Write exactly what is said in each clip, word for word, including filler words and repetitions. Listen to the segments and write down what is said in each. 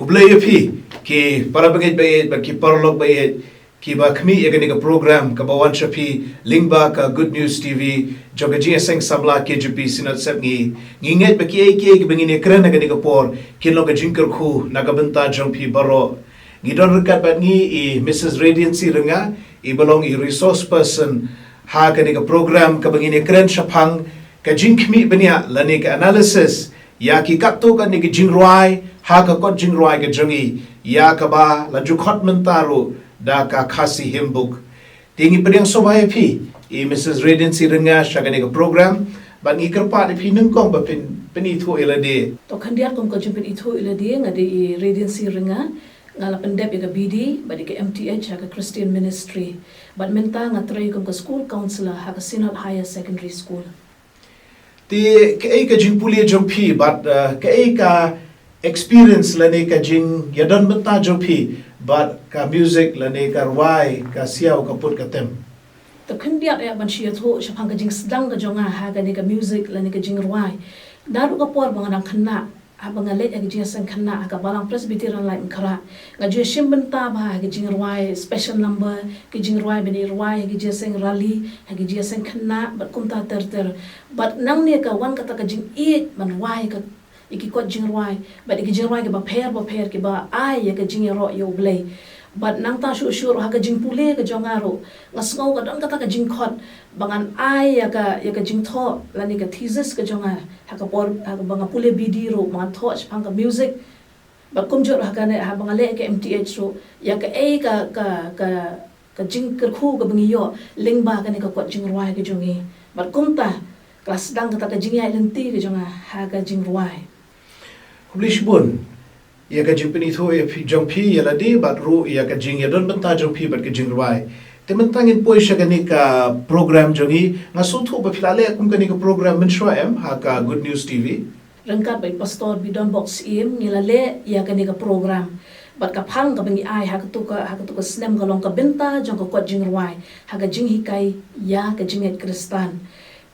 Khublei ïa phi ki para bangeit baieit bad ki paralok baieit kiba khmih ïa kane ka program kaba wan sha phi lyngba ka Good News T V jong ka Jingïaseng Samla K J P Synod Sepngi. Ngi ngeit ba kiei kiei kiba ngin ïakren ha kane ka por kin long ka jingkyrkhu na ka bynta jong phi baroh. Ngi don ryngkat bad ngi i Missus Radiancy Rynga, iba long i resource person ha kane ka program kaba ngin ïakren shaphang ka jingkhmih bniah lane ka analysis ïa ki katto katne ki jingrwai ha ka kot jingrwai ka jong ngi, ïa kaba la ju khot mynta ruh da ka Khasi Hymnbook. Te ngi pdiang sngewbha ïa phi i Missus Radiancy Rynga sha kane ka program, bad ngi kyrpad ïa phi nyngkong ba phin pynithuh ïa lade. To khyndiat kum ka jingpynithuh ïa lade, nga dei i Radiancy Rynga, nga la pyndep ïa ka B D bad ïa ka M T H ha ka Christian Ministry. Bad mynta nga trei kum ka school counsellor ha ka Synod Higher Secondary School. Te kaei ka jingpule jong phi bad, uh, kaei ka experience lane ka jingïadon bynta jong phi bad ka music lane ka rwai, ka siaw, ka put ka tem? To khyndiat ïa ban shu ïathuh shaphang ka jingsdang ka jong nga ha kane ka music lane ka jingrwai. Naduh ka por ba nga dang khynnah, haba nga leit ha ka jingïaseng khynnah ha ka Balang Presbyterian Laitumkhrah, nga ju shim bynta bha ha ka jingrwai special number, ka jingrwai ban ïarwai ha ka jingïaseng rali, ha ka jingïaseng khynnah bad kumta ter ter. Bad nangne ka wan kata ka jingïeit ban rwai ka, ïa ki kot jingrwai bad ïa ki jingrwai kiba pher ba pher kiba ai ïa ka jingïaroh ïa U Blei. Bad nangta shuh shuh ruh ha ka jingpule ka jong nga ruh, nga sngew ka don kata ka jingkhot ba ngan ai ïa ka, ïa ka jingthoh lane ka thesis ka jong nga ha ka por, ha kaba nga pule B D ruh, ba ngan thoh shaphang ka music. Bad kumjuh ruh ha kane, haba nga leh ka M T H ruh, ïa kaei ka, ka, ka, ka jingkyrkhu kaba ngi ïoh lyngba kane ka kot jingrwai ka jong ngi. Bad kumta ka la sdang kata ka jingïaid lynti ka jong nga ha ka jingrwai. Khublei shibun ïa ka jingpynithuh ïa phi, jong phi ïa lade bad ruh ïa ka jingïadon bynta jong phi bad ka jingrwai. Te mynta ngin poi sha kane ka program jong ngi. Nga sngewthuh ba phi la leh kum kane ka program mynshuwa em ha ka Good News T V? Ryngkat bad i Pastor Bidonbok Syiem ngi la leh ïa kane ka program. Bad ka phang kaba ngi ai ha katu ka, ha katu ka snem ka long ka bynta jong ka kot jingrwai ha ka jinghikai ïa ka jingngeit Khristan.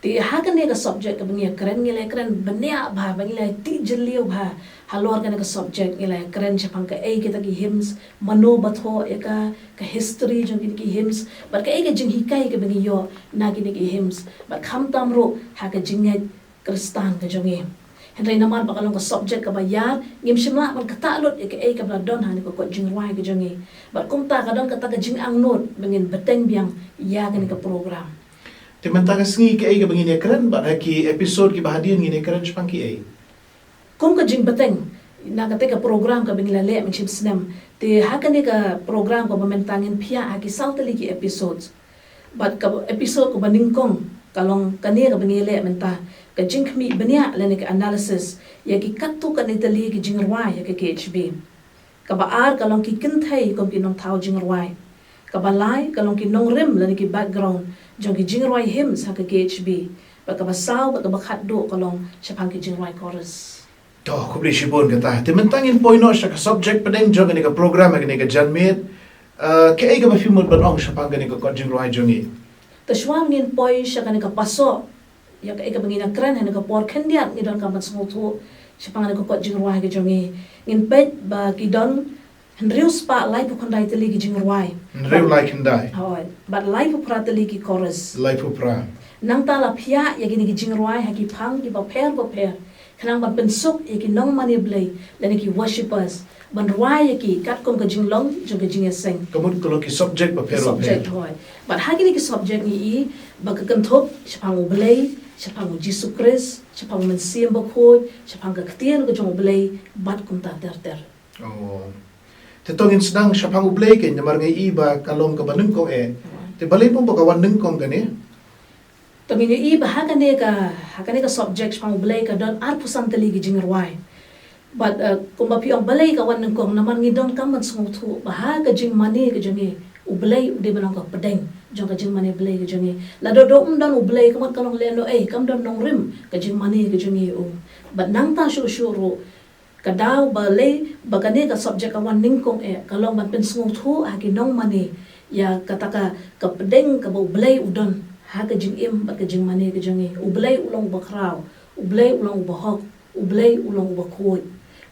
Te ha kane ka subject kaba ngi ïakren, ngi la ïakren bniah bha, ba ngi la tih jylliew bha halor kane ka subject. Ngi la ïakren shaphang kaei kita ki hymns, mano ba thoh ïa ka, ka history jong kine ki hymns, bad kaei ka jinghikai kaba ngi ïoh na kine ki hymns, bad khamtam ruh ha ka jingngeit Khristan ka jong ngi. Hynrei namar ba ka long ka subject kaba ïar, ngim shym lah ban ktah lut ïa kaei kaba la don ha kane ka kot jingrwai ka jong ngi. Bad kumta ka don kata ka jingangnud ba ngin bteng biang ïa kane ka program. Te mynta ka sngi kaei kaba ngin ïakren bad ha ki episode kiba hadien ngin ïakren shaphang kiei? Kum ka jingbteng na kata ka program kaba ngi la leh mynshem snem. Te ha kane ka program kaba mynta ngin phiah ha ki saw tylli ki episodes. Bad ka episode kaba nyngkong ka long kane kaba ngi leh mynta, ka jingkhmih bniah lane ka analysis ïa ki katto katne tylli ki jingrwai ha ka K H B. Kaba ar ka long ki kynthei kum ki nongthaw jingrwai. Kaba lai ka long ki nongrim lane ki background jong ki jingrwai hymns ha ka K H B. Bad kaba saw bad kaba khatduh ka long shaphang ki jingrwai chorus. To, khublei shibun kata. Te mynta ngin poi noh sha ka subject pdeng jong kane ka program, kane ka janmiet. Uh, kaei kaba phi mut ban ong shaphang kane ka kot jingrwai jong ngi? To shuwa ngin poi sha kane ka pasoh ïa kaei kaba ngin ïakren ha kane ka por, khyndiat ngi donkam ban sngewthuh shaphang kane ka kot jingrwai ka jong ngi. Ngin peit ba ki don hynriew spah laiphew khyndai tylli ki jingrwai. Hynriew lai khyndai. Hooid, bad laiphew phra tylli ki chorus. Laiphew phra. Nangta la phiah ïa kine ki jingrwai ha ki phang kiba pher ba pher khnang ban pynsuk ïa ki nongmane Blei lane ki worshippers ban rwai ïa ki katkum ka jinglong jong ka jingïaseng. Ka mut ka long ki subject ba pher ba pher. Subject, hooid. Bad ha kine ki subject ngi i ba ka kynthup shaphang U Blei, shaphang U Jisu Khrist, shaphang U Mynsiem Bakhuid, shaphang ka ktien ka jong U Blei bad kumta ter ter. Oh. Te to ngin sdang shaphang U Blei kein, namar ngi i ba ka long kaba nyngkong eh. Te balei mo ba ka wan nyngkong kane? To ngin ïohi ba ha kane ka, ha kane ka subject shaphang U Blei ka don arphew san tylli ki jingrwai. Bad, eh, kumba phi ong balei ka wan nyngkong, namar ngi donkam ban sngewthuh ba ha ka jingmane ka jong ngi, U Blei u dei ban long ka pdeng jong ka jingmane Blei ka jong ngi. Lada ym don U Blei, ka mut ka long lehnohei, kam don nongrim ka jingmane ka jong ngi um. Bad nangta shuh shuh ruh, ka daw balei ba kane ka subject ka wan nyngkong eh ka long ban pynsngewthuh ha ki nongmane ïa kata ka, ka pdeng kaba U Blei u don ha ka jingim bad ka jingmane ka jong ngi. U Blei u long uba khraw, U Blei u long uba hok, U Blei u long uba khuid.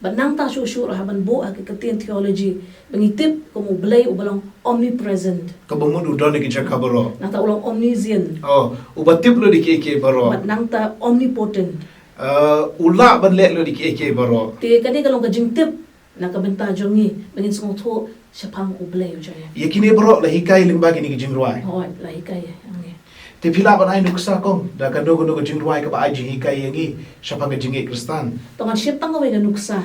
Bad nangta shuh shuh ruh haba ngi buh ha ka ktien theology ba ngi tip kum U Blei uba long omnipresent. Kaba mut u don ha ki jaka baroh. Nangta u long omniscient. Oh, uba tip lut ïa kiei kiei baroh. Bad nangta omnipotent. Uh, u lah ban leh lut ïa kiei kiei baroh. Te kane ka long ka jingtip na ka bynta jong ngi ba ngin sngewthuh shaphang U Blei u jong ngi. Ïa kine baroh la hikai lyngba kine ki jingrwai. Hooid, la hikai ïa ngi. Te phi lah ban ai nuksa kong da kano kano ka jingrwai kaba ai jinghikai ïa ngi shaphang ka jingngeit Khristan. To ngan shim tang kawei ka nuksa.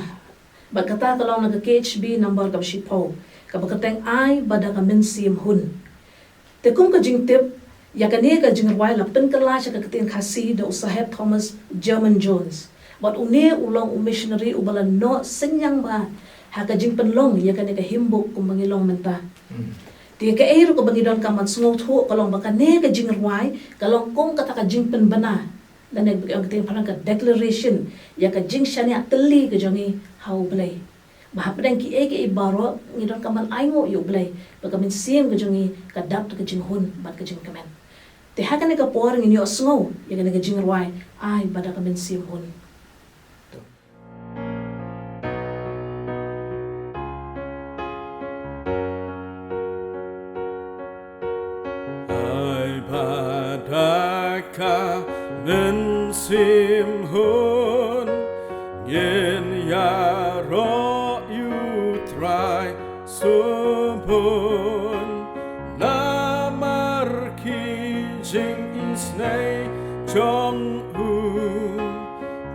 Bad kata ka long na ka K H B number kaba shiphew, kaba kyrteng Ai Bad Da Ka Mynsiem Hun. Te kum ka jingtip, ïa kane ka jingrwai la pynkylla sha ka ktien Khasi da u Saheb Thomas German Jones. Bad une u long u missionary uba la noh synñiang bha ha ka jingpynlong ïa kane ka hymnbook kumba ngi long mynta. Hmm. Te kaei ruh kaba ngi donkam ban sngewthuh ka long ba kane ka jingrwai ka long kum kata ka jingpynbna, lane ba ki ong ha ka ktien Phareng ka declaration, ïa ka jingshaniah tylli ka jong ngi ha U Blei. Ba hapdeng kiei kiei baroh ngi donkam ban ainguh ïa U Blei ba ka mynsiem ka jong ngi ka dap da ka jinghun bad ka jingkmen. Te ha kane ka por ngin ïohsngew ïa kane ka jingrwai Ai Bad Da Ka Mynsiem Hun. Ai bad da ka mynsiem hun, ngin ïaroh ïa U Trai subun, namar ki jingisynei jong u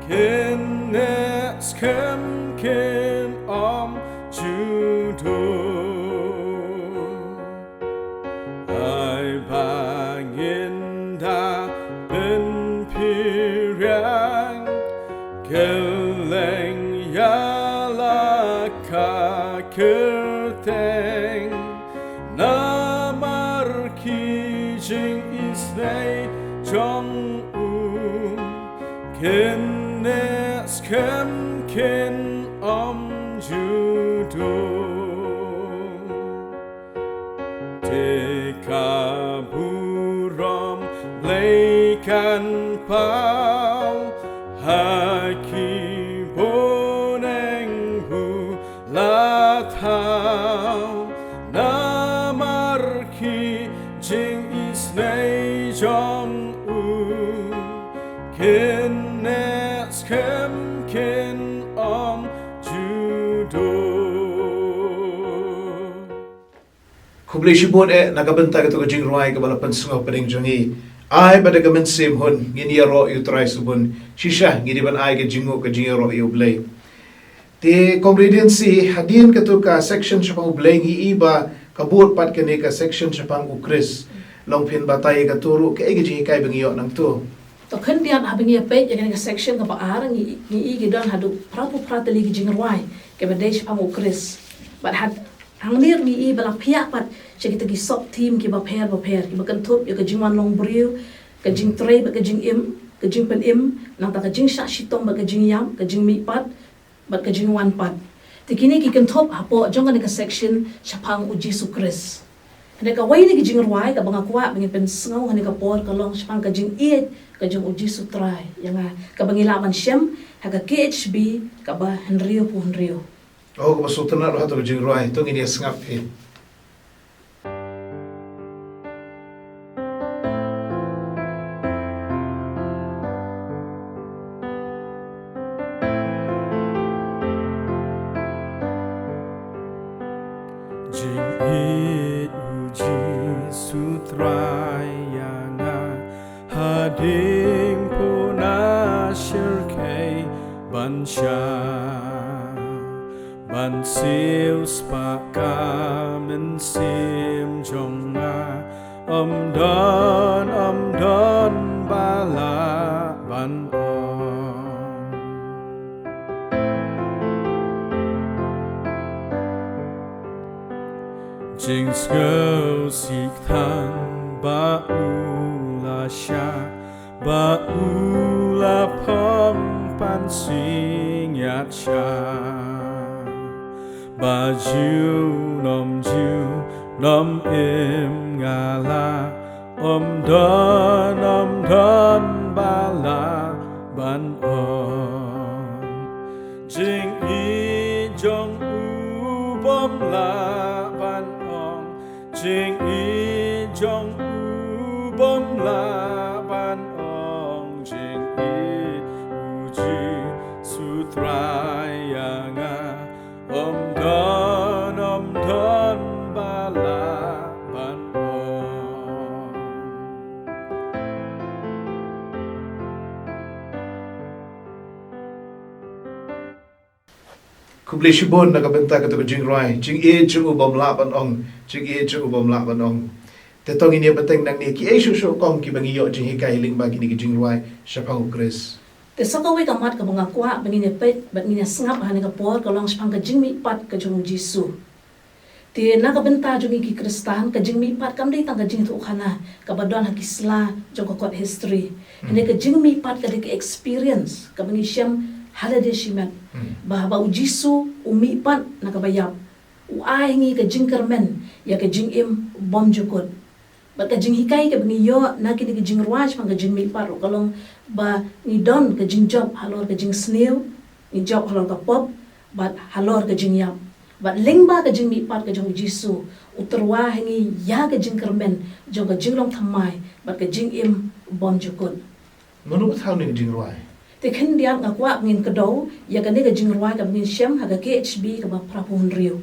kin neh skhem, kin ym ju dur. Ai ba ngin da pynphriang, kylleng ïa la ka kyrteng, namar ki jingisynei jong u kin neh skhem, kin ym ju dur. Te ka burom Blei kan paw ha ki bneng ba la thaw, namar ki jingisynei jong u kin neh skhem, kin ym ju dur. Khublei shibun eh na ka bynta katu ka jingrwai kaba la pynsngew pdeng jong ngi. Ai bad da ka mynsiem hun, ngin ïaroh ïa U Trai subun. Shisha ngi dei ban ai ka jingnguh ka jingïaroh ïa U Blei. Te kong Radiancy, hadien katu ka section shaphang U Blei ngi i ba ka bud pat kane ka section shaphang U Khrist. Long phin batai katu ruh, kaei ka jinghikai ba ngi ïoh nangtu? To khyndiat haba ngi ïa peit ïa kane ka section kaba ar, ngi, ngi i ki don haduh phra phew phra tylli ki jingrwai kiba dei shaphang U Khrist. Bad had hangne ngi i ba la phiah pat sha kita ki sub theme kiba pher ba pher, kiba kynthup ïa ka jingwan long briew, ka jingtrei bad ka jingim, ka jingpynim, nangta ka jingshah shitom bad ka jingïap, ka jingmihpat bad ka jingwan pat. Te kine ki kynthup hapoh jong kane ka section shaphang U Jisu Khrist. Hynrei kawei na ki jingrwai kaba nga kwah ba ngin pynsngew ha kane ka por ka long shaphang ka jingïeit ka jong U Jisu Trai ïa nga, kaba ngi lah ban shem ha ka K H B kaba hynriew phew hynriew. Oh, kaba sngewtynnat ruh hato ka jingrwai, to ngin ïa sngap hi. Jingïeit U Jisu Trai ïa nga, hadien puna shyrkhei ban shah, ban siew spah ka mynsiem jong nga, ym don, ym don ba lah ban ong. Jingsngewsih tang ba u la shah, ba u la phong pansngiat shah. Ba ju num ju num im nga la, ym don, ym don ba lah ban ong. Jingïeit Jingïeit jong u bym lah ban ong, jingïeit u Jisu Trai ïa nga, ym don, ym don ba lah ban ong. Khublei shibun na ka bynta katu ka jingrwai, jingïeit jong u bym lah ban ong, jingïeit jong u bym lah ban ong. Te to ngin ïa bteng nangne, kiei shuh shuh kong kiba ngi ïoh jinghikai lyngba kine ki jingrwai shaphang u Khrist? Te sa kawei ka mat kaba nga kwah ba ngin ïa peit bad ngin ïa sngap ha kane ka por ka long shaphang ka jingmihpat ka jong u Jisu. Te na ka bynta jong ngi ki Khristan, ka jingmihpat kam dei tang ka jingïathuhkhana kaba don ha ki sla jong ka kot history. Hmm. Hynrei ka jingmihpat ka dei ka experience kaba ngi shem ha lade shimet. Hmm. Ba haba u Jisu u mihpat na kaba ïap, u ai ha ngi ka jingkyrmen ïa ka jingim bymjukut. Bad ka jinghikai kaba ngi ïoh na kine ki jingrwai shaphang ka jingmihpat ruh ka long ba ngi don ka jingjop halor ka jingsniew, ngi jop halor ka pop, bad halor ka jingïap. Bad lyngba ka jingmihpat ka jong u Jisu, u tyrwa ha ngi ïa ka jingkyrmen jong ka jinglong thymmai bad ka jingim bymjukut. Mano ba thaw ïa kane ka jingrwai? Te khyndiat nga kwah ba ngin kdew ïa kane ka jingrwai kaba ngin shem ha ka K H B kaba phra phew hynriew.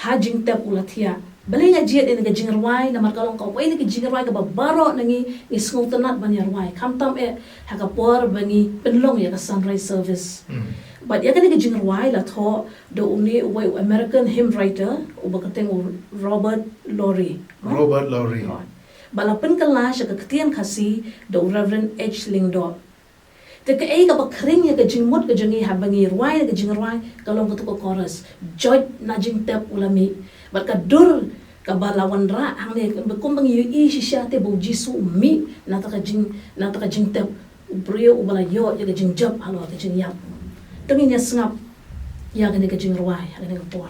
Ha Jingtep U La Thiah. Balei nga jied ïa kane ka jingrwai, namar ka long kawei na ki jingrwai kaba baroh na ngi ngi sngewtynnat ban ïa rwai, khamtam eh ha ka por ba ngi pynlong ïa ka sunrise service. Hmm. Bad ïa kane ka jingrwai la thoh da une uwei u American hymn writer uba kyrteng u Robert Lowry. Robert Lowry. Ba la pynkylla sha ka ktien Khasi da u Reverend H Lyngdoh. Te kaei kaba khring ïa ka jingmut ka jong ngi haba ngi rwai ïa ka jingrwai ka long katu ka chorus, Joit na jingtep u la mih. Bad ka dur kaba la wanrah hangne, kumba ngi ïohi shisha te ba u Jisu u mih na kata ka jing, na kata ka jingtep, u briew uba la ïoh ïa ka jingjop halor ka jingïap. To ngin ïa sngap ïa kane ka jingrwai ha kane ka por.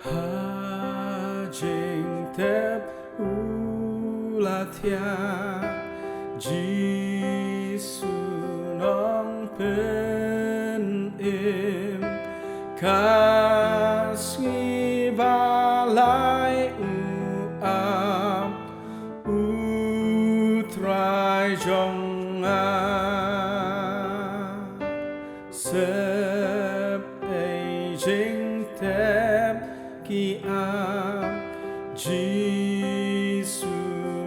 Ha Jingtep U La Thiah, Jisu Nongpynim, ka sngi ba lai u ap, U Trai jong nga. Sep ei jingtep ki ap, Jisu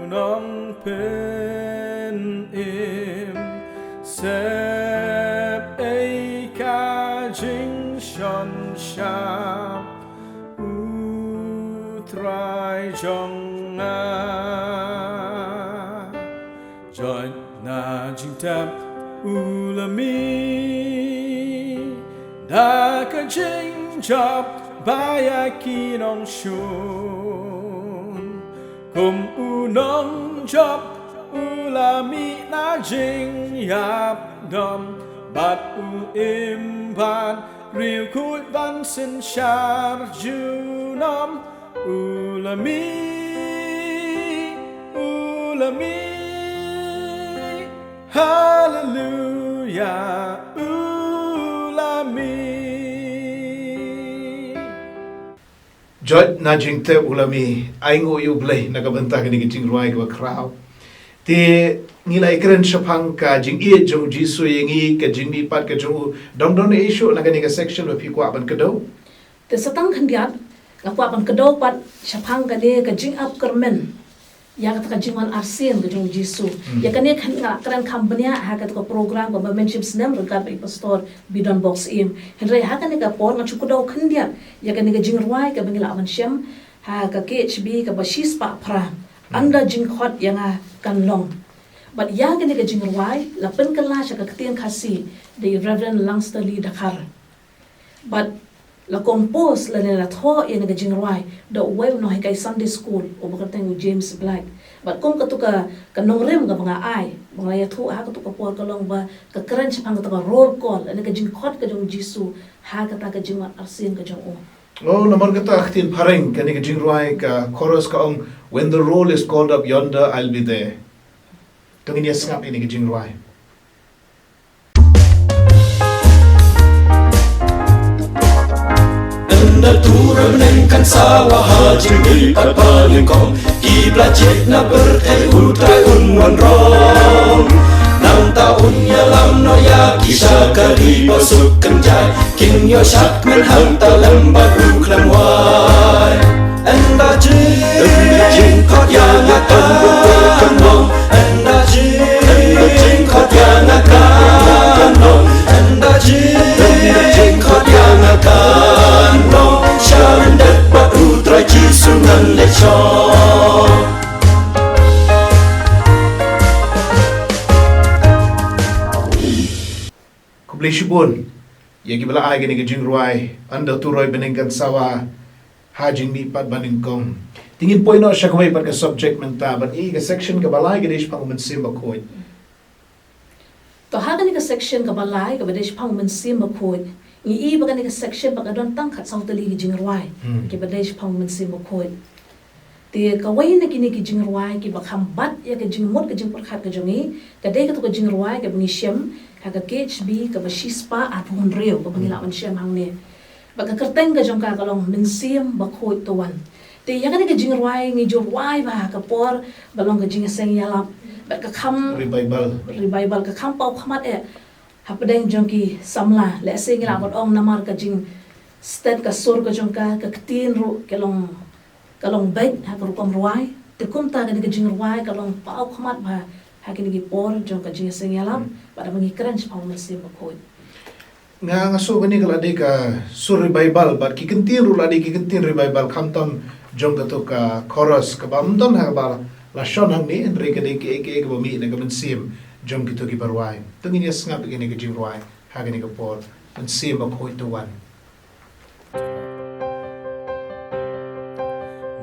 Nongpynim. Sep ei ka jingshonshar, U Trai jong nga. Joit na jingtep u la mih, da ka jingjop ba ïa ki nongshun. Kum u nongjop u la mih na jingïap dom, bad u im ban riewkhuid ban synshar junom. U la mih, u la mih, haleluya, u la mih. Joit na jingtep u la mih, ai nguh ïa U Blei na ka bynta kane ka jingrwai kaba khraw. Te ngi la ïakren shaphang ka jingïeit jong u Jisu ïa ngi, ka jingmihpat ka jong u, dang don ei shuh na kane ka section ba phi kwah ban kdew? Te sa tang khyndiat, nga kwah ban kdew pat shaphang kane ka jingap kyrmen ïa kata ka jingwan arsien ka jong u Jisu. Hmm. Ïa kane khan nga kren kham bniah ha kata ka program kaba mynshim snem ryngkat bad i Pastor Bidon Bok Syiem. Hynrei ha kane ka por ngan shu kdew khyndiat ïa kane ka jingrwai kaba ngi lah ban shem ha ka K H B kaba shispah phra. Hmm. Ynda jingkhot ïa nga kan long. Bad ïa kane ka jingrwai la pynkylla sha ka ktien Khasi da i Reverend Langster Lee Dkhar. Bad la compose lane la thoh ïa kane ka jingrwai da uwei u nonghikai Sunday School uba kyrteng u James Black. Bad kum katu ka, ka nongrim kaba nga ai ba nga la ïathuh ha katu ka por ka long ba ka kren shaphang kata ka roll call lane ka jingkhot ka jong u Jisu ha kata ka jingwan arsien ka jong u. Oh, namar kata ka ktien phareng, kane ka jingrwai ka chorus ka ong, "When the roll is called up yonder, I'll be there." To ngin ïa sngap ïa kane ka jingrwai. Ynda tu ryneng kan sawa ha jingmih pat ba nyngkong, ki bla jied na pyrthei U Trai un wan rong. Nangta un ïalam noh ïa ki sha ka ri ba suk kynjai, kin ïoh shad kmen hangta lem bad U Khlem Wai. Ynda jingkhot ïa nga kan long, ynda jingkhot ïa nga kan long, ynda jingkhot ïa nga kan long, sha lyndet bad U Trai Jisu ngan leit shong. Khublei shibun ïa kiba la ai kane ka jingrwai, Ynda tu ryneng kan sawa ha jingmih pat ba nyngkong. Te ngin poi noh sha kawei pat ka subject mynta, ban i ka section kaba lai ka dei shaphang U Mynsiem Bakhuid. To ha kane ka section kaba lai kaba dei shaphang U Mynsiem Bakhuid, ngi i ba kane ka section ba ka don tang khatsaw tylli ki jingrwai, hmm, kiba dei shaphang U Mynsiem Bakhuid. Te kawei na kine ki jingrwai kiba kham bat ïa ka jingmut ka jingpyrkhat ka jong ngi, ka dei kato ka jingrwai kaba ngi shem ha ka K H B kaba shispah arphew hynriew, kaba ngi lah ban shem hangne. Bad ka kyrteng ka jong ka ka long Mynsiem Bakhuid to wan. Te ïa kane ka jingrwai ngi ju rwai bha ha ka por ba long ka jingïaseng ïalap bad ka kham revival, revival, ka kham paw khmat eh hapdeng jong ki samla. Lehse ngi lah ban ong namar ka jingstet ka sur ka jong ka, ka ktien ruh ka long, ka long beit ha ka rukom rwai. Te kumta kane ka jingrwai ka long paw khmat bha ha kine ki por jong ka jingïaseng ïalap, hmm, bad haba ngi kren shaphang U Mynsiem Bakhuid. Nga, nga sngew kane ka la dei ka sur revival, bad ki kyntien ruh la dei ki kyntien revival, khamtam jong kato ka chorus kaba ym don ha kaba la shon hangne, hynrei ka dei kaei kaei kaba mih na ka mynsiem jong kito kiba rwai. To ngin ïa sngap ïa kane ka jingrwai ha kane ka por. Mynsiem Bakhuid to wan.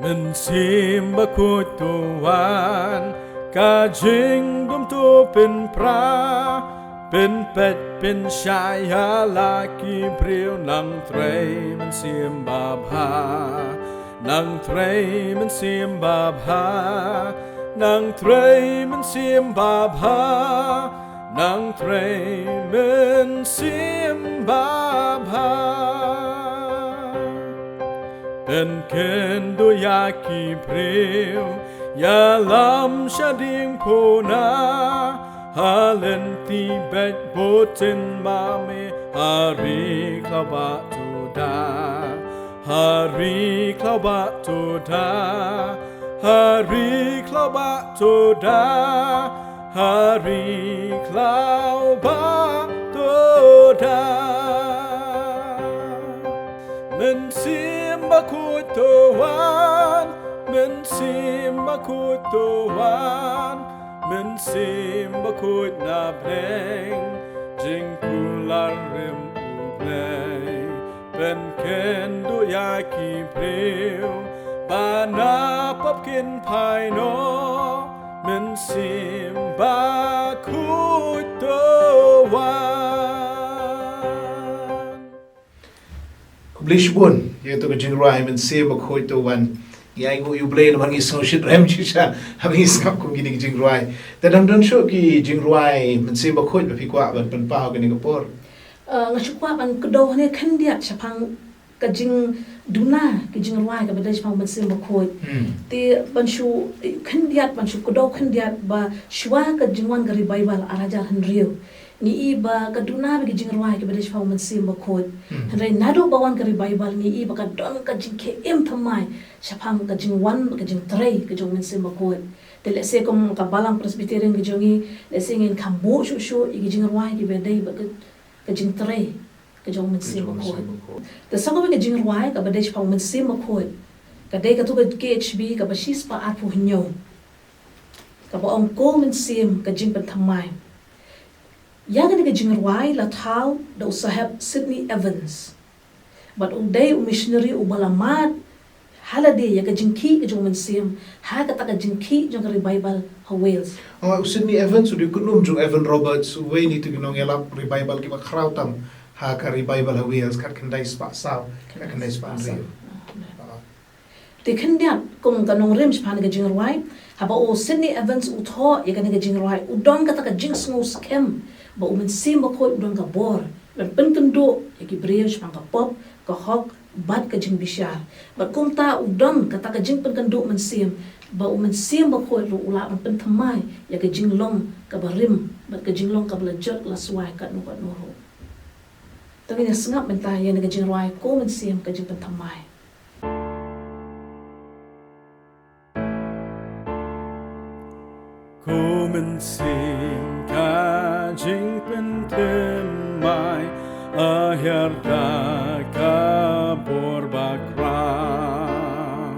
Mynsiem Bakhuid to wan, ka jingdum to pynpra, pynpeit pynshai ïa la ki briew. Nang Trai Mynsiem Babha, Nang Trai Mynsiem Babha, Nang Trai Mynsiem Babha, Nang Trai Mynsiem Babha. Pynkynduh ïa ki briew, ïalam shading puna, ha lynti beit bud jin ma me, ha ri khlaw ba to da, ha ri khlaw ba to da, ha ri khlaw ba to da, ha ri khlaw ba to da. Mynsiem Bakhuid to wan, Mynsiem Bakhuid to wan, Mynsiem Bakhuid na bneng, jingkular rim U Blei. Pynkynduh ïa ki briew ba na pop kin phai noh, Mynsiem Bakhuid to wan. Khublei shibun ïa kato ka jingrwai Mynsiem Bakhuid to wan. Ngi ainguh ïa U Blei namar ngi sngew shitrhem shisha haba ngi sngap kum kine ki jingrwai. Te dang don shuh ki jingrwai Mynsiem Bakhuid ba phi kwah ban pynpaw kane ka por? Eh, nga shu kwah ban kdew hangne khyndiat shaphang ka jingduna ki jingrwai kaba dei shaphang Mynsiem Bakhuid. Hmm. Te ban shu, eh, khyndiat, ban shu kdew khyndiat ba shuwa ka jingwan ka revival ar hajar hynriew, ngi i ba ka duna bha ki jingrwai kiba dei shaphang Mynsiem Bakhuid. Hmm. Hynrei naduh ba wan ka revival ngi i ba ka don ka jingkhie im thymmai shaphang ka jingwan, ka jingtrei ka jong Mynsiem Bakhuid. Te lehse kum ka Balang Presbyterian ka jong ngi, lehse ngin kham buh shuh shuh ïa ki jingrwai kiba dei bad ka, ka jingtrei ka jong Mynsiem Bakhuid. Te sa kawei ka jingrwai kaba dei shaphang Mynsiem Bakhuid, ka dei kato ka K H B kaba shispah arphew hynñiew, kaba ong Ko Mynsiem ka jingpynthymmai. Ïa kane ka jingrwai la thaw da u Saheb Sidney Evans. Bad u dei u missionary uba la mad ha lade ïa ka jingkhih ka jong u Mynsiem ha kata ka jingkhih jong ka revival ha Wales. Oh, u Sidney Evans u dei u kynhun jong Evan Roberts, uwei na kito ki nongïalap revival kiba khraw tam Ha ka Revival ha Wales, khatkhyndai spah saw, khatkhyndai spah hynriew. Te khyndiat kum ka nongrim shaphang ka jingrwai, haba u Sidney Evans u thoh ïa kane ka jingrwai, u don kata ka jingsngew skhem ba u Mynsiem Bakhuid u don ka bor ban pynkynduh ïa ki briew shaphang ka pop, ka hok bad ka jingbishar. Bad kumta u don kata ka jingpynkynduh mynsiem ba u Mynsiem Bakhuid ruh u lah ban pynthymmai ïa ka jinglong kaba rim bad ka jinglong kaba la jot la swai katno katno ruh. To ngin ïa sngap mynta ïa kane ka jingrwai Ko Mynsiem ka jingpynthymmai. Ko Mynsiem ka jingpynthymmai, a hiar da ka bor bakhraw.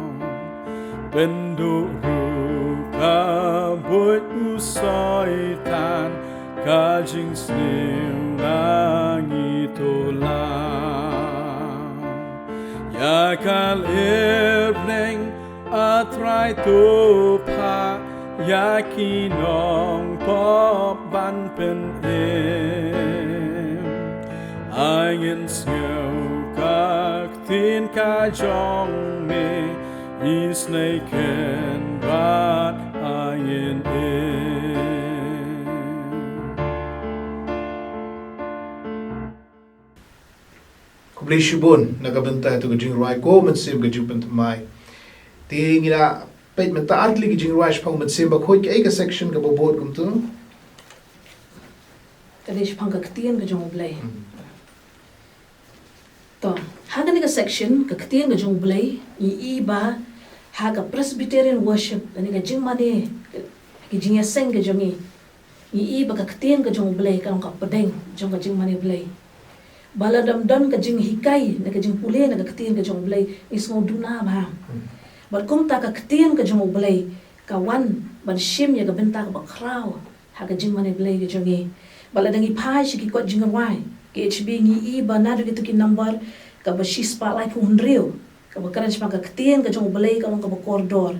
Pynduh ruh ka buit u Soitan, ka jingsniew na ngi to law. Ïa ka lyrneng, A Trai, to phah ïa ki nongpop ban pynim. Ai ngin sngew ka ktien ka jong me, isynei khyndiat ai ngin im. Khublei shibun na ka bynta ïa ka jingrwai Ko Mynsiem ka jingpynthymmai. Te ngi la peit mynta ar tylli ki jingrwai shaphang Mynsiem Bakhuid, kaei ka section kaba bud kumto? Ka dei shaphang ka ktien ka jong U Blei. Hmm. To, ha kane ka section, ka ktien ka jong U Blei, ngi i ba ha ka Presbyterian worship, kane ka jingmane, ka, ka jingïaseng ka jong ngi, ngi i ba ka ktien ka jong U Blei ka long ka pdeng jong ka jingmane Blei. Ba lada ym don ka jinghikai ne ka jingpule na ka ktien ka jong U Blei, ngi sngew duna bha. Hmm. Bad kumta ka ktien ka jong U Blei ka wan ban shim ïa ka bynta kaba khraw ha ka jingmane Blei ka jong ngi. Bad lada ngi phai sha ki kot jingrwai, ki H B, ngi i ba naduh kito ki number kaba shispah laiphew hynriew, kaba kren shaphang ka ktien ka jong U Blei ka long kaba kordor.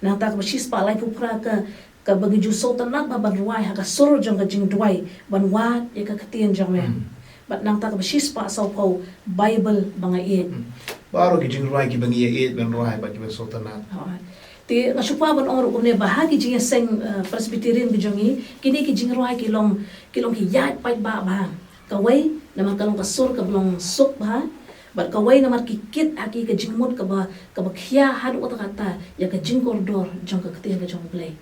Nangta kaba shispah laiphew phra ka, kaba ngi ju sngewtynnat bha ban rwai ha ka sur jong ka jingduwai, ban wad ïa ka ktien jong me. Hmm. Bad nangta kaba shispah sawphew, Baibl ba nga ïeit. Hmm. Baroh ki jingrwai kiba ngi ïeit ban rwai bad kiba sngewtynnat. Hooid. Te nga shu kwah ban ong ruh kumne ba ha ki jingïaseng, eh, Presbyterian ki jong ngi, kine ki jingrwai ki long, ki long ki ïaid paidbah bha. Kawei namar ka long ka sur kaba long suk bha, bad kawei namar ki kit ha ki ka jingmut kaba, kaba khia haduh katta katta ïa ka jingkordor jong ka ktien ka jong U Blei.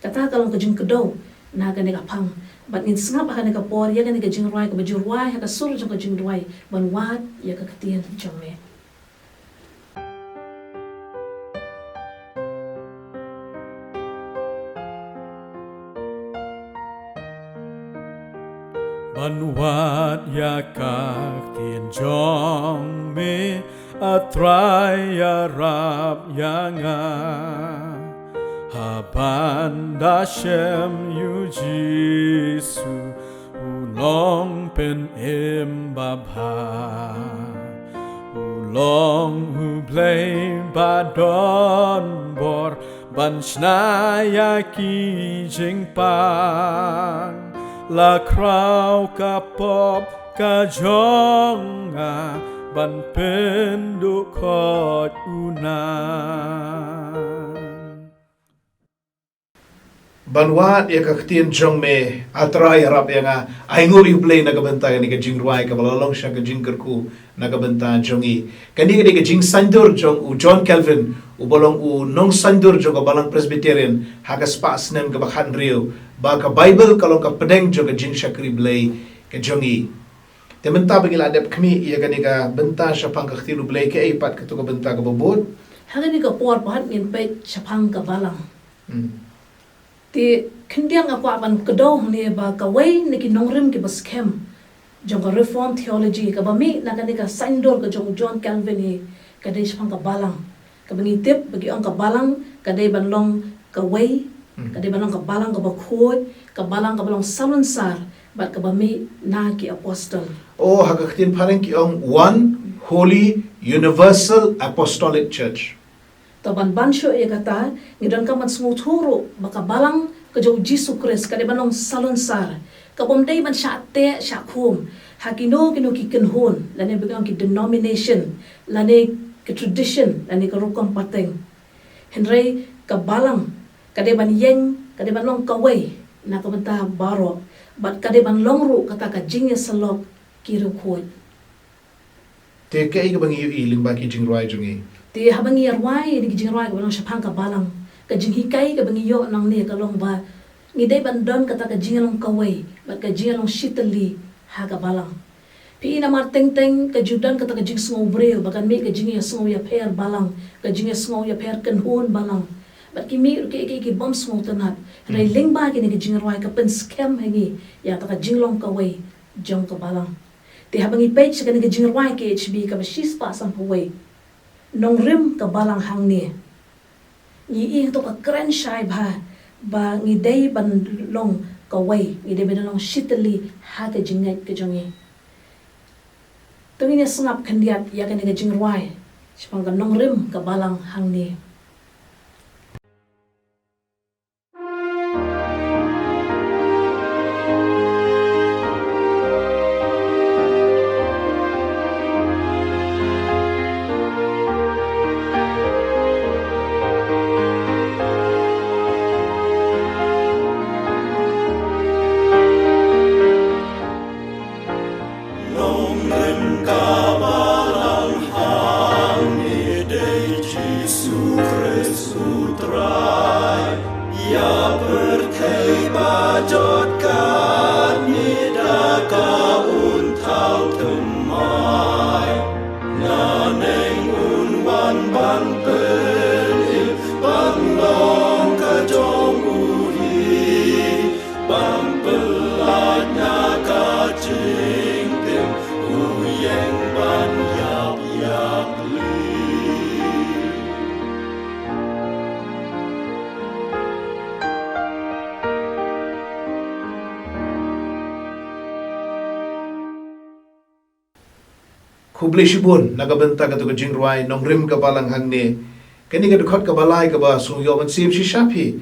Kata ka long ka jingkdew na kane ka phang. Bad ngin sngap ha kane ka por ïa kane ka jingrwai kaba ju rwai ha ka sur jong ka jingduwai, ban wad ïa ka ktien jong me. Ban wad ïa ka ktien jong me, A Trai ïarap ïa nga. Haba nga da shem ïa U Jisu, U Nongpynim babha. U long U Blei ba don bor ban shna ïa ki jingpang. La khraw ka pop ka jong nga ban pynduh khoit u Nang. Ban wad ïa ka ktien jong me, A Trai ïarap ïa nga. Ai nguh ïa U Blei na ka bynta kane ka jingrwai kaba la long sha ka jingkyrkhu na ka bynta jong ngi. Kane ka dei ka jingsaiñdur jong u John Calvin, uba long u nongsaiñdur jong ka Balang Presbyterian ha ka spah snem kaba khathynriew, ba ka Baibl ka long ka pdeng jong ka jingshakri Blei ka jong ngi. Te mynta ba ngi la dep khmih ïa kane ka bynta shaphang ka ktien U Blei, kaei pat kato ka bynta kaba bud? Ha kane ka por pat ngin peit shaphang ka balang. Hmm. Te khyndiat nga kwah ban kdew hangne ba kawei na ki nongrim kiba skhem jong ka Reformed Theology, kaba mih na kane ka saiñdur ka jong u John Calvin hi, ka dei shaphang ka balang. Kaba ngi tip ba ki ong ka balang ka dei ban long kawei, hmm, ka dei ban long ka balang kaba khuid, ka balang kaba long salunsar, bad kaba mih na ki apostol. Oh, ha ka ktien phareng ki ong One Holy Universal Apostolic Church. To ban ban shuh ïa kata, ngi donkam ban sngewthuh ruh ba ka balang ka jong u Jisu Khrist ka dei ban long salunsar, ka bym dei ban shah teh shah khum, Ha kino kino ki kynhun, lane ba ngi ong ki denomination, lane ki tradition, lane ka rukom pateng. Hynrei ka balang ka dei ban ïeng, ka dei ban long kawei na ka bynta baroh, bad ka dei ban long ruh kata ka jingïasyllok ki riewkhuid. Te kaei kaba ngi ïohi lyngba ki jingrwai jong ngi? Te haba ngi ïarwai ïa ki jingrwai kaba long shaphang ka balang, ka jinghikai kaba ngi ïoh nangne ka long ba ngi dei ban don kata ka jingïalong kawei bad ka jingïalong shitylli ha ka balang. Phi i, namar teng teng ka ju don kata ka jingsngew briew ba kan mih ka jingïasngew ïapher balang, ka jingïasngew ïapher kynhun balang. Bad ki mih ruh ki, ki, ki bym sngewtynnat. Hynrei lyngba kine ki jingrwai ka pynskhem ha ngi ïa kata ka jinglong kawei jong ka balang. Te haba ngi peit sha kane ka jingrwai K H B kaba shispah sanphew wei, Nongrim ka balang hangne, ngi i hangto ka kren shai bha ba ngi dei ban long kawei, ngi dei ban long shitylli ha ka jingngeit ka jong ngi. To ngin ïa sngap khyndiat ïa kane ka jingrwai shaphang ka nongrim ka balang hangne. Nongrim ka balang hangne dei Jisu Khrist U Trai. Ïa pyrthei ba jot katne da ka un thaw thymmai. Naneng un wan ban pynim, ban long ka jong u hi. Ban pyllait na ka jingtim, u ïeng ban ïap ïa pli. Khublei shibun na ka bynta kato ka jingrwai Nongrim ka balang hangne. Kane ka dkhot kaba lai kaba sngewthuh mynsiem shisha phi.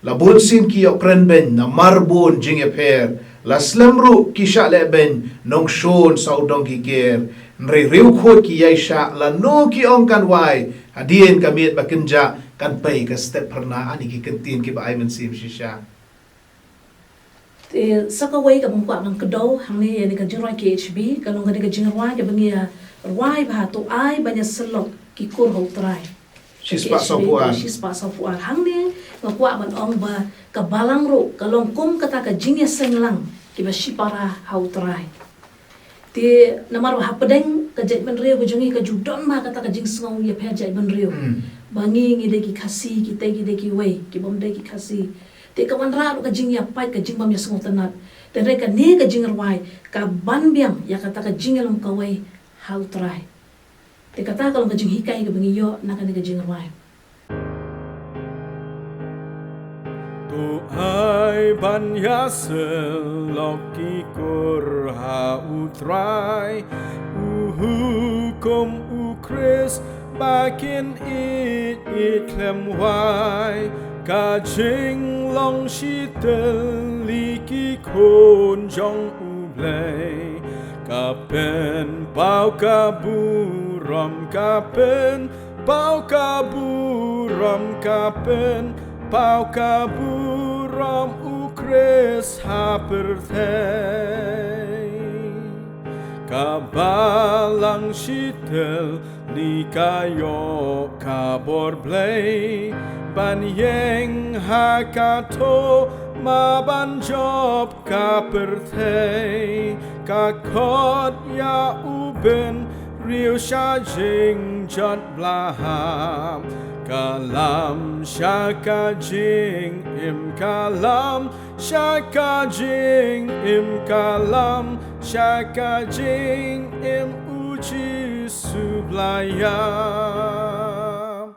La bun sien ki ïoh kren beiñ namar bun jingïapher. La slem ruh ki shah leh beiñ nongshun sa u dong ki ker. Hynrei riewkhuid ki ïaishah lano ki ong kan wai. Hadien ka miet ba kynjah kan pei ka step phyrnai, ani ki kyntien kiba ai mynsiem shisha. Te sa kawei kaba nga kwah ban kdew hangne ïa kane ka jingrwai K H B, ka long kane ka jingrwai kaba ngi ïa rwai ba to ai ban ïasyllok ki kur ha U Trai. Shispah sawphew ar. Shispah sawphew ar. Hangne nga kwah ban ong ba ka balang ruh ka long kum kata ka jingïaseng lang kiba shipara ha U Trai. Te namar ba hapdeng ka jaitbynriew ka jong ngi ka ju don ma kata ka jingsngew ïapher jaitbynriew. Hmm. Ba ngi ngi dei ki Khasi, kita ki dei kiwei, ki bym dei ki Khasi. Te ka wanrah ruh ka jingïapait, ka jingbym ïasngewtynnat. Te hynrei kane ka jingrwai ka ban biang ïa kata ka jingïalong kawei ha U Trai. Te kata ka long ka jinghikai kaba ngi ïoh na kane ka jingrwai. To ai ban ïasyllok ki kur ha U Trai, u hukum U Khrist ba kin ïeit ïeit khlem wai, ka jinglong shitylli ki khun jong U Blei. Ka pynpaw ka burom, ka pynpaw ka burom, ka pynpaw ka burom U Khrist ha pyrthei. Ka balang shitylli ka ïoh ka bor Blei ban ïeng ha kato ma ban jop ka pyrthei. Ka khot ïa u bynriew sha jingjot blahap, ka lam sha ka jingim, ka lam sha ka jingim, ka lam sha ka jingim, U Jisu ba la ïap.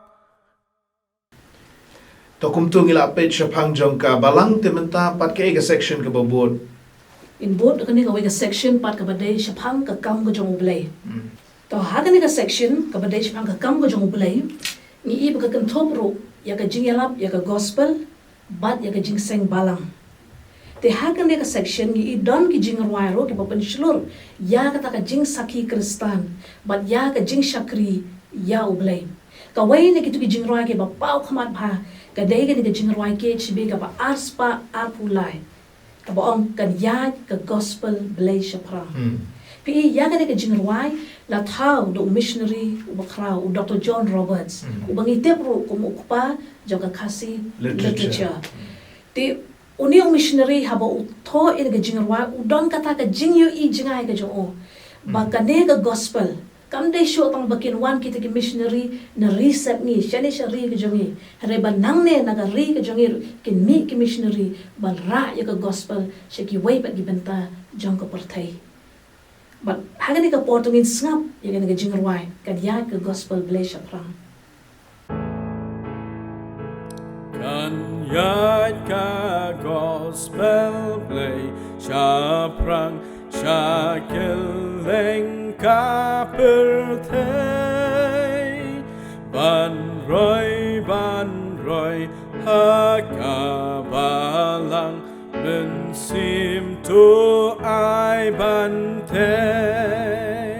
To kumto ngi la peit shaphang jong ka balang, te mynta pat kaei ka section kaba bud? Ngin bud kane kawei ka section pat kaba dei shaphang ka kam ka jong U Blei. Hmm. To ha kane ka section kaba dei shaphang ka kam ka jong U Blei, ngi i ba ka kynthup ruh ïa ka jingïalap ïa ka gospel bad ïa ka jingseng balang. Te ha kane ka section ngi i don ki jingrwai ruh kiba pynshlur ïa kata ka jingsakhi Khristan bad ïa ka jingshakri ïa U Blei. Kawei na kitu ki jingrwai kiba paw khmat bha ka dei kane ka jingrwai K H B kaba arspah arphew lai, kaba ong Kan Ïaid ka Gospel Blei Shaphrang. Hmm. Phi i ïa kane ka jingrwai la thaw da u missionary uba khraw, u Doctor John Roberts, hmm, uba ngi tip ruh kum u kpa jong ka Khasi literature. Literature. Te une u missionary haba u thoh ïa ka jingrwai, u don kata ka jingïohi jngai ka jong u ba, hmm, kane ka gospel kam dei shuh tang ba kin wan kita ki missionary na ri sepngi shane sha ri ka jong ngi, hynrei ba nangne na ka ri ka jong ngi ruh kin mih ki missionary ban rah ïa ka gospel sha kiwei pat ki bynta jong ka pyrthei. Bad ha kane ka por to ngin sngap ïa kane ka jingrwai Kan Ïaid ka Gospel Blei Shaphrang. Kan ïaid ka gospel Blei shaphrang sha kylleng ka pyrthei, ban roi ban roi ha ka balang mynsiem to ai ban tei.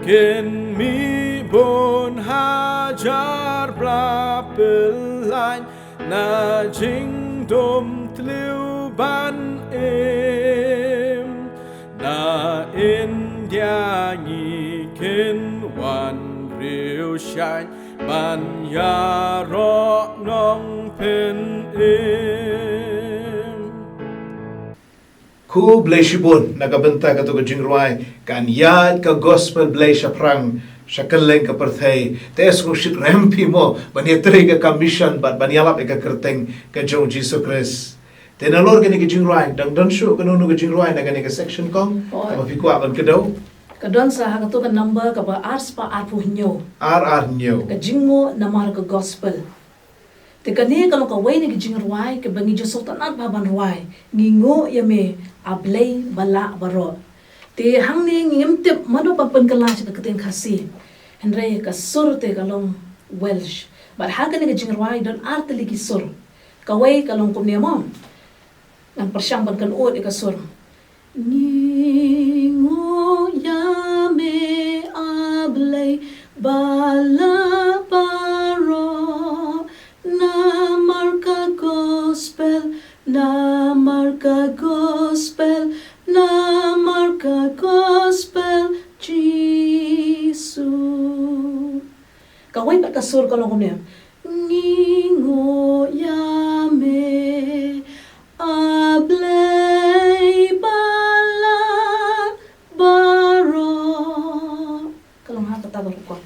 Kin mih bun hajar bla pynlait na jingdum tliw ban im. Na India ngi kin wan riewshaiñ ban ïaroh nongpynim. Khublei shibun na ka bynta kato ka jingrwai Kan Ïaid ka Gospel Blei Shaphrang sha kylleng ka pyrthei. Te sngewsih rem phi mo ban ïatrei ka commission bad ban ïalap ïa ka kyrteng ka jong Jisu Khrist. Te nalor kane ka jingrwai, dang don shuh kano kano ka jingrwai na kane ka section kong? Oh. Haba phi kwah ban kdew, ka don sa ha kato ka number kaba arspah arphew hynñiew. Ar ar hynñiew. Ka jingnguh namar ka gospel. Te kane ka long kawei na ki jingrwai kaba ngi ju sngewtynnat bha ban rwai, Ngi nguh ïa me, A Blei ba lah baroh. Te hangne ngim tip mano ban pynkylla sha ka ktien Khasi, hynrei ka sur te ka long Welsh. Bad ha kane ka jingrwai don ar tylli ki sur. Kawei ka long kumne mo. Ngan pyrshang ban kynnoh ïa ka sur. Ngi nguh ïa me, A Blei ba lah baroh, namar ka gospel, namar ka gospel, namar ka gospel Jisu. Kawei pat ka sur ka long kumne. Ngi nguh ïa me, A Blei ba lah baroh. Ka long ha kata baroh.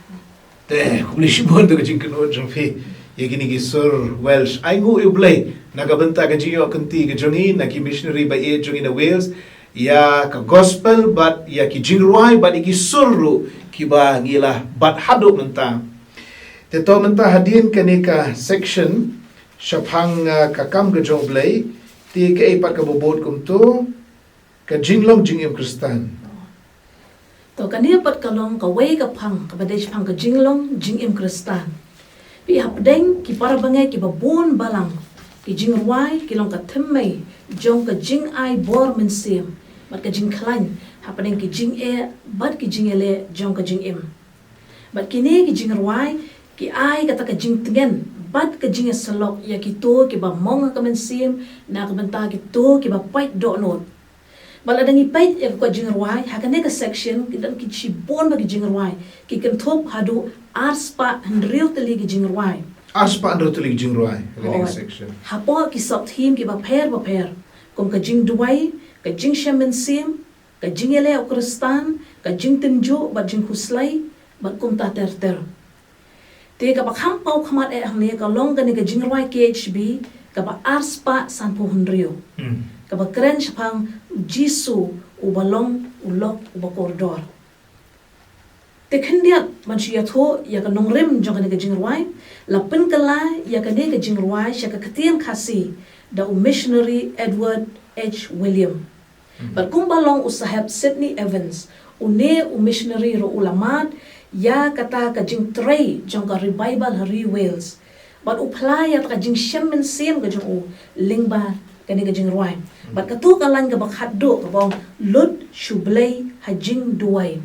Te, khublei shibun ïa ka jingkynnoh jong phi ïa kine ki sur Welsh. Ai nguh ïa U Blei na ka bynta ka jingïoh kynti ka jong ngi na ki missionary ba ïeit jong ngi na Wales, ïa ka gospel bad ïa ki jingrwai bad ïa ki sur ruh kiba ngi la bat haduh mynta. Te to mynta hadien kane ka section shaphang, ah, ka kam ka jong U Blei, te kaei pat kaba bud kumto, ka jinglong jingim Khristan. To kane pat ka long kawei ka phang kaba dei shaphang ka jinglong jingim Khristan. Phi, hapdeng ki para bangeit kiba bun balang, ki jingrwai ki long ka thymmei jong ka jingai bor mynsiem bad ka jingkhlaiñ hapdeng ki jingeh bad ki jingïaleh jong ka jingim. Bad kine ki jingrwai ki ai kata ka jingtngen bad ka jingïasyllok ïa kito kiba mong ha ka mynsiem na ka bynta kito kiba pait dohnud. Bad lada ngi peit ïa ka kot jingrwai ha kane ka section, ki don ki shibun bha ki jingrwai, ki kynthup haduh arspah hynriew tylli ki jingrwai. Arspah hynriew tylli ki jingrwai ha kane ka section. Hapoh ki sub theme kiba pher bapher, kum ka jingduwai, ka jingshem mynsiem, ka jingïaleh u Khristan, ka jingtynjuh bad jingkhuslai, bad kumta ter ter. Te kaba kham paw khmat eh hangne ka long kane ka jingrwai K H B kaba arspah sanphew hynriew. Hmm. Kaba kren shaphang Jisu uba long u lok uba kordor. Te khyndiat ban shu ïathuh ïa ka nongrim jong kane ka jingrwai, la pynkylla ïa kane ka jingrwai sha ka ktien Khasi da u missionary Edward H William. Hmm. Bad kumba long u Saheb Sidney Evans, une u missionary ruh u la mad ïa kata ka jingtrei jong ka revival ha ri Wales. Bad u phla ïa kata ka jingshem mynsiem ka jong u lyngba Kane ka jingrwai. Bad kato ka lain kaba khatduh kaba ong, lut sha U Blei ha jingduwai.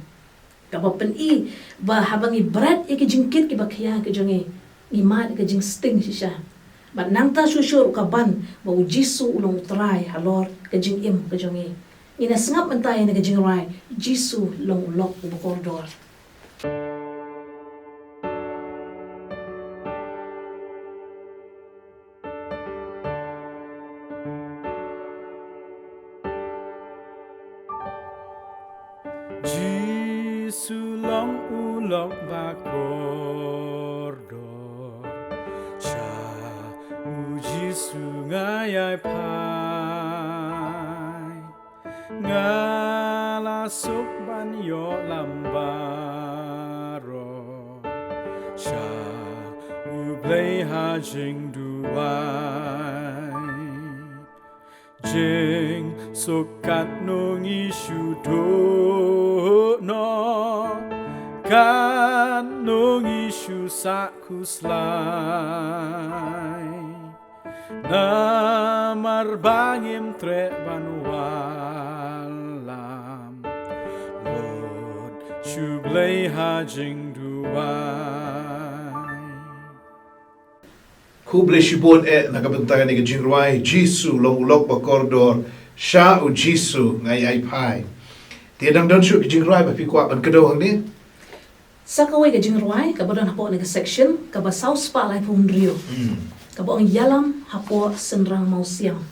Kaba pyni ba haba ngi bret ïa ki jingkit kiba khia ki jong ngi, ngi mad ka jingsting shisha. Bad nangta shuh shuh ruh ka ban ba U Jisu u long U Trai halor ka jingim ka jong ngi. Ngin ïa sngap mynta ïa kane ka jingrwai, Jisu long u lok uba kordor. Jisu long u lok ba kordor, sha U Jisu nga ïai phai. Nga la suk ban ïoh lam baroh, sha U Blei ha jingduwai. Jingsuk katno ngi shu duh noh, katno ngi shu sah khuslai. Namar ba ngim treh ban wallam, lut sha U Blei ha jingduwai. Khublei shibun eh na ka bynta kane ka jingrwai, Jisu long u lok ba kordor, sha U Jisu nga ïai phai. Te dang don shuh ki jingrwai ba phi kwah ban kdew hangne? Sa kawei ka jingrwai kaba don hapoh kane ka section, kaba saw spah laiphew hynriew. Hmm. Kaba ong, Ïalam hapoh synrang mawsiang.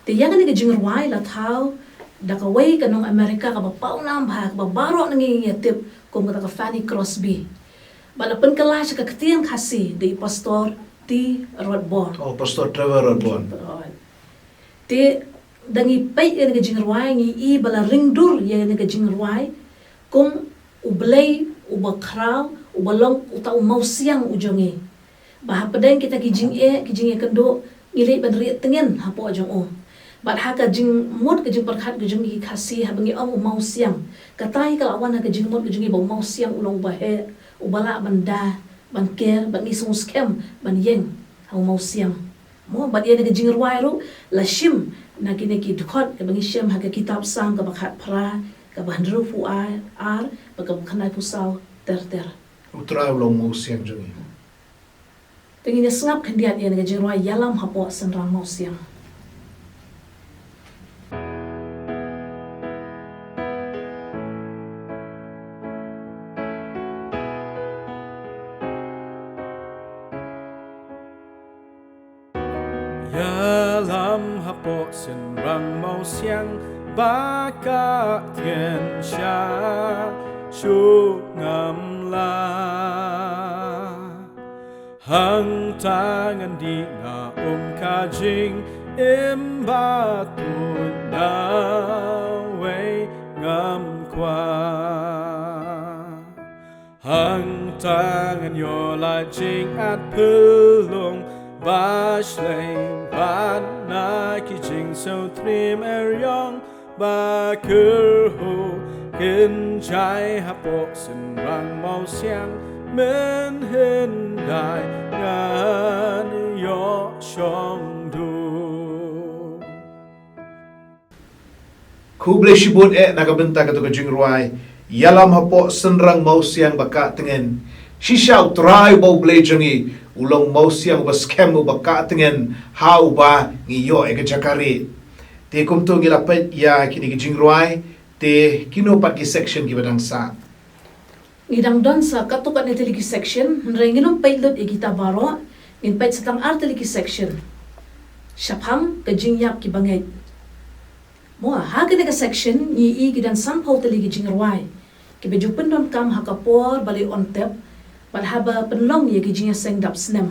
Te ïa kane ka jingrwai la thaw da kawei ka nong America kaba pawnam bha, kaba baroh na ngi ngi ïa tip kum kata ka Fanny Crosby. Bad la pynkylla sha ka ktien Khasi da i Pastor T Rodborn. Oh, Pastor Trevor Rodborn. Te da ngi peit ïa kane ka jingrwai, ngi i ba la ring dur ïa kane ka jingrwai kum U Blei uba khraw, uba long uta u mawsiang u jong ngi. Ba hapdeng kita ki jingeh, ki jingeh kynduh, ngi leit ban rieh tngen hapoh jong u. Bad ha ka jingmut ka jingpyrkhat ka jong ngi ki Khasi, haba ngi ong u mawsiang, katai ka la wan ha ka jingmut ka jong ngi ba u mawsiang u long uba heh, uba lah ban da, ban ker, bad ngi sngewskhem ban ïeng ha u mawsiang. Mo, bad ïa kane ka jingrwai ruh la shim na kine ki dkhot kaba ngi shem ha ka kitab Salm kaba khatphra, kaba hynriewphew ar, bad kaba khyndaiphew saw ter ter. U Trai u long u mawsiang jong ngi. Te ngin ïa sngap khyndiat ïa kane ka jingrwai, Ïalam hapoh synrang mawsiang. Ïalam hapoh synrang mawsiang ba ka tngen sha shu ngamla. Hangta ngan dih nga um ka jingim ba tuid na wei ngam kwah. Hangta ngan ïoh lait jingad phyllung ba shlei bad na ki jingsngewtriem eriong ba kyrhuh kynjai hapoh synrang mawsiang, mynhyndai ngan ïoh shong duh. Khublei shibun eh na ka bynta kato ka jingrwai, Ïalam hapoh synrang mawsiang ba ka tngen. Shisha U Trai uba U Blei jong ngi u long mawsiang uba skhem uba ka tngen, ha uba ngi ïoh ïa ka jaka rieh. Te kumto ngi la peit ïa kine ki jingrwai, te kino pat ki section kiba dang sah? Ngi dang don sa katto katne tylli ki section, hynrei ngin ym peit lut ïa kita baroh, ngin peit sa tang ar tylli ki section. Shaphang ka jingïap kiba ngeit. Mo, ha kane ka section ngi i ki dang sanphew tylli ki jingrwai kiba ju pyndonkam ha ka por ba la ïoh tep bad haba pynlong ïa ki jingïaseng dap snem.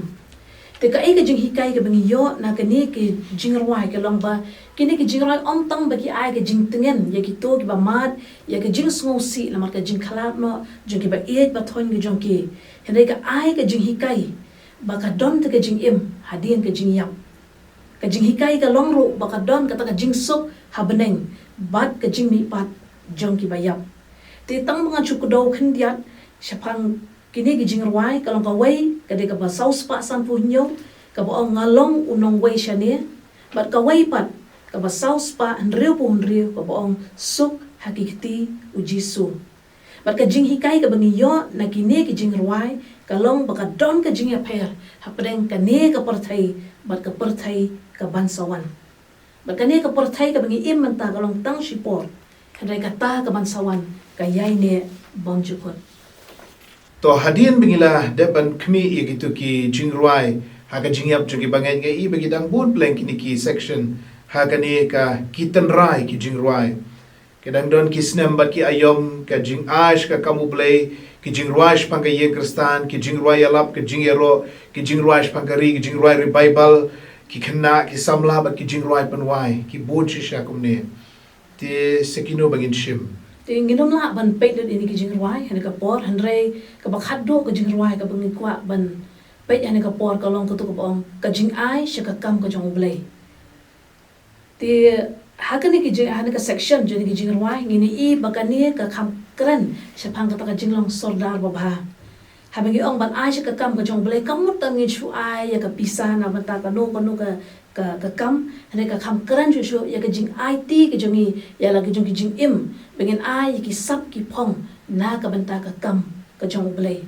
Te kaei ka jinghikai kaba ngi ïoh na kine ki jingrwai ka long ba kine ki jingrwai ym tang ba ki ai ka jingtngen ïa kito kiba mad ïa ka jingsngewsih namar ka jingkhlad noh jong kiba ïeit ba thoiñ ka jong ki, hynrei ka ai ka jinghikai ba ka don te ka jingim hadien ka jingïap. Ka jinghikai ka long ruh ba ka don kata ka jingsuk ha bneng bad ka jingmihpat jong kiba ïap. Te tang ba ngan shu kdew khyndiat shaphang kine ki jingrwai, ka long kawei ka dei kaba saw spah sanphew hynñiew, kaba ong, Nga long u nongwei shane, Bad kawei pat, kaba saw spah hynriewphew hynriew, kaba ong Suk ha ki kti u Jisu. Bad ka jinghikai kaba ngi ïoh na kine ki jingrwai ka long ba ka don ka jingïapher hapdeng kane ka pyrthei bad ka pyrthei kaban sa wan. Bad kane ka pyrthei kaba ngi im mynta ka long tang shipor, hynrei kata kaban sa wan ka ïaineh bymjukut. To, hadien ba ngi la dep ban khmih ïa kito ki jingrwai ha ka jingïap jong ki bangeit, nga i ba ki dang bun pleng kine ki section ha kane ka ki tynrai ki jingrwai. Ki dang don ki snem bad ki aïom, ka jingai sha ka kam U Blei, ki jingrwai shaphang ka ïing Khristan, ki jingrwai ïalap, ki jingïaroh, ki jingrwai shaphang ka ri, ki jingrwai revival, ki khynnah, ki samla bad ki jingrwai pynwai, ki bun shisha kumne. Te sa kino ba ngin shim? Te ngin ym lah ban peit lut ïa kine ki jingrwai ha kane ka por, hynrei kaba khatduh ka jingrwai kaba ngi kwah ban peit ha kane ka por ka long kato kaba ong ka jingai sha ka kam ka jong U Blei. Te ha kane ki jing, ha kane ka section jong kine ki jingrwai ngin i ba kane ka kham kren shaphang kata ka jinglong sordar babha. Haba ngi ong ban ai sha ka kam ka jong U Blei, kam mut tang ngin shu ai ïa ka pisa na bynta kano kano ka, ka, ka kam, hynrei ka kham kren shuh shuh ïa ka jingaiti ka jong ngi ïa la ka jong ki jingim, ba ngin ai ïa ki sap ki phong na ka bynta ka kam ka jong U Blei.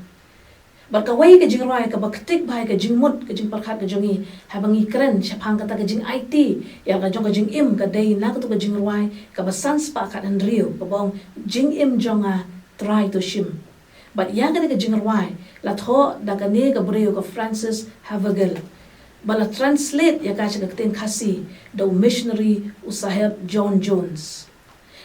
Bad kawei ka jingrwai kaba ktik bha ïa ka jingmut ka jingpyrkhat ka jong ngi haba ngi kren shaphang kata ka jingaiti ïa la ka jong ka jingim ka dei na kato ka jingrwai kaba san spah khat hynriew kaba ong Jingim Jong Nga, Trai To Shim. Bad ïa kane ka jingrwai la thoh da kane ka briew ka Frances Havergal, ba la translate ïa ka sha ka ktien Khasi da u missionary u Saheb John Jones.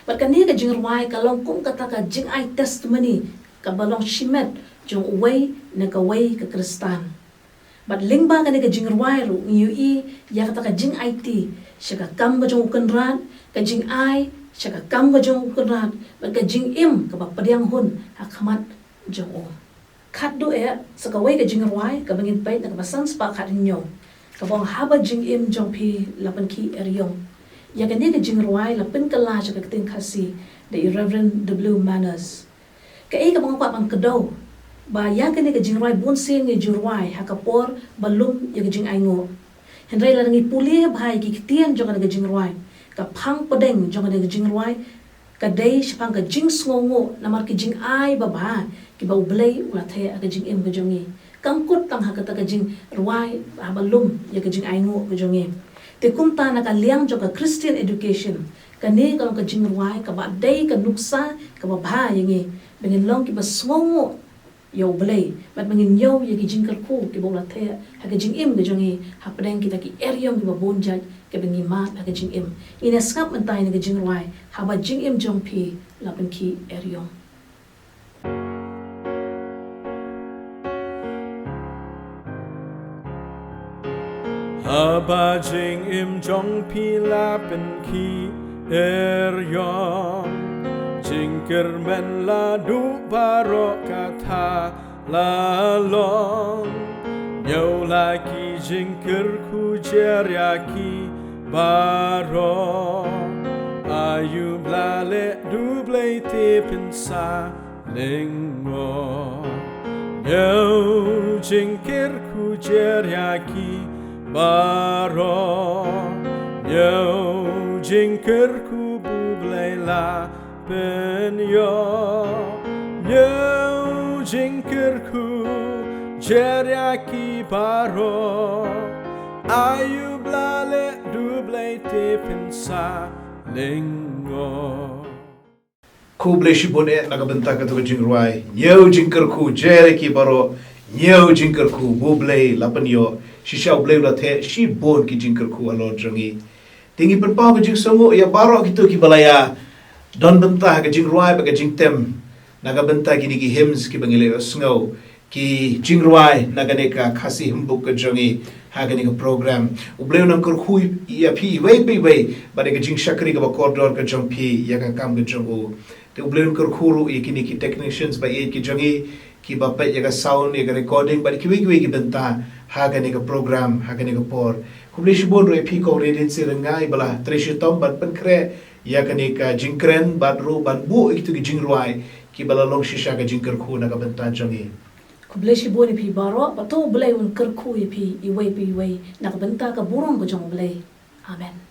Bad kane ka jingrwai ka long kum kata ka jingai testimony kaba long shimet jong uwei na kawei ka Khristan. Bad lyngba kane ka jingrwai ruh ngi ïohi ïa kata ka jingaiti sha ka kam ka jong U Kynrad, ka jingai sha ka kam ka jong U Kynrad, bad ka jingim kaba pdiang hun ha khmat jong U. Khatduh eh, sa kawei ka jingrwai kaba ngin peit na kaba san spah khat hynñiew, kaba ong Haba Jingim Jong Phi La Pynkhih Eriong. Ïa kane ka jingrwai la pynkylla sha ka ktien Khasi da i Reverend W Manners. Kaei kaba nga kwah ban kdew, ba ïa kane ka jingrwai bunsien ngi ju rwai ha ka por ba lum ïa ka jingainguh. Hynrei lada ngi pule bha ïa ki ktien jong kane ka jingrwai, ka phang pdeng jong kane ka jingrwai ka dei shaphang ka jingsngewnguh namar ki jingai babha kiba U Blei u la theh ha ka jingim ka jong ngi. Kam kut tang ha kata ka jingrwai haba lum ïa ka jingainguh ka jong ngi. Te kumta na ka liang jong ka Christian education, kane ka long ka jingrwai kaba dei ka nuksa kaba bha ïa ngi ba ngin long kiba sngewnguh ïa U Blei, bad ba ngin ñiew ïa ki jingkyrkhu kiba u la theh ha ka jingim ka jong ngi hapdeng kita ki eriong kiba bun jait kiba ngi mad ha ka jingim. Ngin ïa sngap mynta ïa kane ka jingrwai, Haba Jingim Jong Phi La Pynkhih Eriong. Haba jingim jong phi la pynkhih eriong, jingkyrmen la duh baroh kata la long. Ñiew la ki jingkyrkhu jer ïa ki baroh. Aïu ba la leh da U Blei te phin sa lyngngoh. Ñiew jingkyrkhu jer ïa ki baroh. Ñiew jingkyrkhu ba U Blei la pynïoh. Ñiew jingkyrkhu jer ïa ki baroh. Aïu ba la leh da U Blei te phin sa lyngngoh. Khublei shibun eh na ka bynta katu ka jingrwai. Ñiew jingkyrkhu jer ïa ki baroh, ñiew jingkyrkhu ba U Blei la pynïoh. Shisha U Blei u la theh shibun ki jingkyrkhu halor jong ngi. Te ngi pynpaw ka jingsngewnguh ïa baroh kito kiba la ïa don bynta ha ka jingrwai bad ka jingtem na ka bynta kine ki hymns kiba ngi la ïohsngew, ki jingrwai na kane ka Khasi Hymnbook ka jong ngi ha kane ka program. U Blei un nang kyrkhu ïa phi iwei pa iwei bad ïa ka jingshakri kaba kordor ka jong phi ïa ka kam ka jong u. Te U Blei un kyrkhu ruh ïa kine ki technicians ba ïeit ki jong ngi, kiba peit ïa ka sound, ïa ka recording bad kiwei kiwei ki bynta ha kane ka program, ha kane ka por. Khublei shibun ruh ïa phi Kong Radiancy Ryngai ba la trei shitom ban pynkhreh ïa kane ka jingkren bad ruh ban buh ïa kito ki jingrwai kiba la long shisha ka jingkyrkhu na ka bynta jong ngi. Khublei shibun ïa phi baroh, bad to U Blei un kyrkhu ïa phi iwei pa iwei na ka bynta ka burom ka jong U Blei. Amen.